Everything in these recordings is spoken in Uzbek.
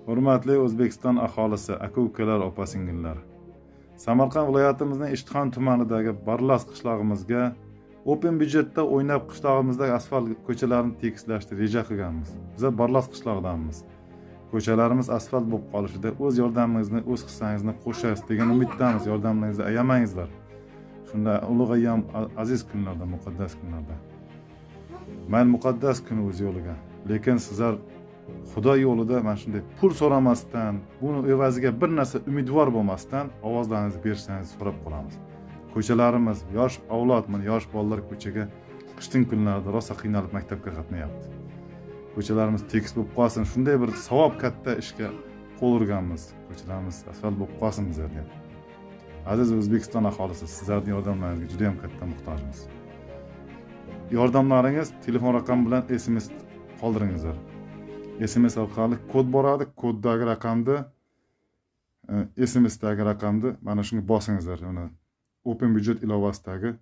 Hurmatli O'zbekiston aholisi, aka-ukalar, opa-singillar. Samarqand viloyatimizning Ishtixon tumanidagi Barlas qishlog'imizga Open byudjetda o'ynab qishlog'imizdagi asfalt ko'chalarini tekislashni reja qilganmiz. Biz Barlas qishlog'idanmiz. Ko'chalarimiz asfalt bo'lib qolishida o'z yordamingizni, o'z hissangizni qo'shasiz degan umiddamiz. Yordamlaringizni ayamangizlar. Shunda ulug' ayyom, aziz kunlarda, muqaddas kunlarda. Mayli, muqaddas kun o'z yo'liga. Lekin sizlar Xudo yo'lida mana shunday pul so'ramasdan, buni evaziga bir narsa umidvor bo'lmasdan ovozlaringizni berishingizni so'rab qolamiz. Ko'chalarimiz, yosh avlod, mana yosh bolalar ko'chaga qishning kunlarida rosa qiynalib maktabga qatnayapti. Ko'chalarimiz tekis bo'lib qolsin, shunday bir savob katta ishga qo'l urganmiz. Ko'chalarimiz asfalt bo'lib qolsin bizlarga. Aziz O'zbekiston aholisi, sizlarning yordamlaringizga juda ham katta muhtojmiz. Yordamlaringiz telefon raqami bilan SMS qoldiringizlar. SMS orqali kod boradi, koddagi raqamni, SMSdagi raqamni mana shunga bosingizlar. Mana Open Budget ilovasidagi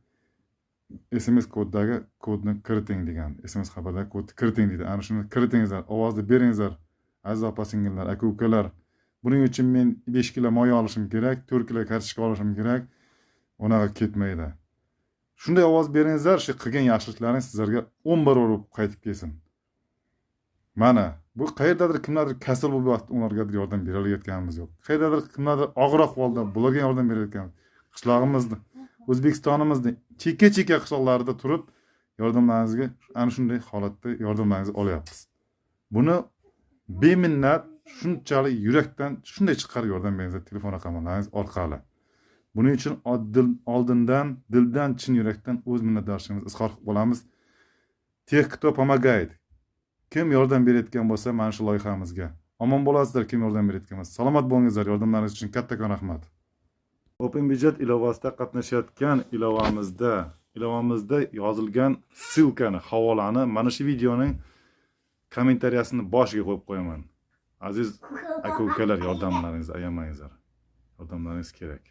SMS koddagi kodni kiriting degan, SMS xabardagi kodni kiriting deydi. Ana shuni kiritingizlar, ovozni beringizlar, aziz opa singillar, aka ukalar. Buning uchun men 5 kilo moy olishim kerak, 4 kilo kartoshka olishim kerak. Unaqa ketmaydi. Shunday ovoz beringizlar, shu qilgan yaxshiliklaringiz sizlarga 10 barobar bo'lib qaytib kelsin. Mana bu qayerdadir kimlardir kasal bo'lib yotdi, ularga yordam bera olayotganimiz yo'q. Qayerdadir kimlardir og'ir ahvolda, bularga yordam berayotganimiz. Qishlog'imizni, O'zbekistonimizni chekka-chekka qishloqlarida turib yordamlaringizga ana shunday holatda yordamlaringizni olyapmiz. Buni beminnat, shunchalik yurakdan shunday chiqarib yordam beringizlar telefon raqamlaringiz orqali. Buning uchun oldindan, dildan, chin yurakdan o'z minnatdorchiligimizni izhor qilib qolamiz. Тех, кто помогает. Kim yordam berayotgan bo'lsa mana shu loyihamizga. Omon bo'lasizlar, kim yordam berayotgan bo'lsa. Salomat bo'lingizlar, yordamlaringiz uchun kattakon rahmat. Open Budget ilovasida qatnashayotgan ilovamizda yozilgan ссылка ni, havolani mana shu videoning kommentariyasini boshiga qo'yib qo'yaman. Aziz aka ukalar, yordamlaringizni ayamangizlar. Yordamlaringiz kerak.